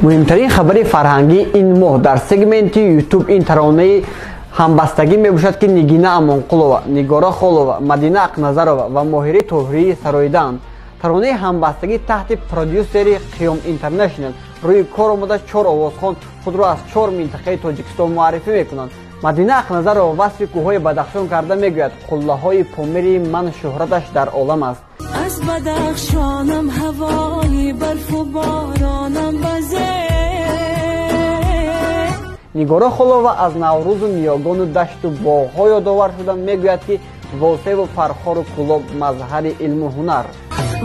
Муҳимтарин хабари фарҳангӣ ин моҳ дар сегменти Ютуб ин таронаи ҳамбастагӣ мебошад, ки Нигина Амонқулова, Нигора Холова, Мадина Ақназарова ва Моҳири Тоҳирӣ сароидаанд. Таронаи ҳамбастагӣ таҳти продюсери Қиём Интернешнл рӯи кор омада, чор овозхон худро аз чор минтақаи Тоҷикистон муаррифӣ мекунанд. Мадина Ақназарова васфи кӯҳҳои Бадахшон карда мегӯяд: қуллаҳои Помири ман шӯҳраташ дар олам аст. Аз Бадахшонам, ҳавои барфу боронам базе. Нигора Холова аз Наврӯзу ниёгону дашту боғҳо ёдовар шуда мегӯяд, ки Восеву Фархору Кӯлоб мазҳари илму ҳунар.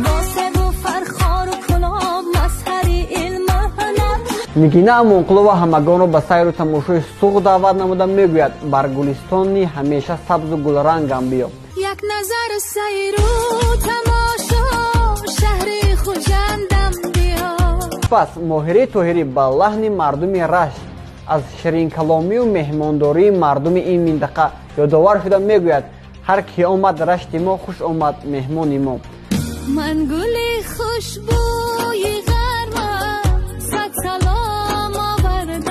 Восеву Фархору Кӯлоб мазҳари илму ҳунар. Нигина Амонқулова ҳамагонро ба сайру тамошои Суғд даъват намуда мегӯяд: бар гулистони ҳамеша сабзу гулрангам биё. Як назар сайру тамошо шаҳри Хуҷандам биё. Пас Моҳири Тоҳирӣ ба лаҳни мардуми Рашт аз ширинкаломию меҳмондории мардуми ин минтақа ёдовар шуда мегӯяд: ҳар ки омад Рашти мо, хуш омад меҳмони мо. Ман гули хушбӯи ғармам, сад салом овардам.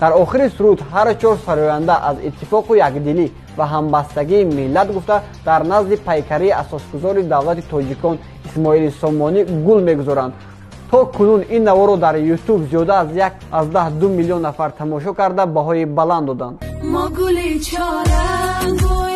Дар охири суруд ҳар чор сароянда аз иттифоқу якдилӣ ва ҳамбастагии миллат гуфта, дар назди пайкарии асосгузори давлати тоҷикон Исмоили Сомонӣ гул мегузоранд. То кунун ин наворо дар Ютуб зиёда аз 1,2 миллион нафар тамошо карда, баҳои баланд доданд. Мо гули чорангу.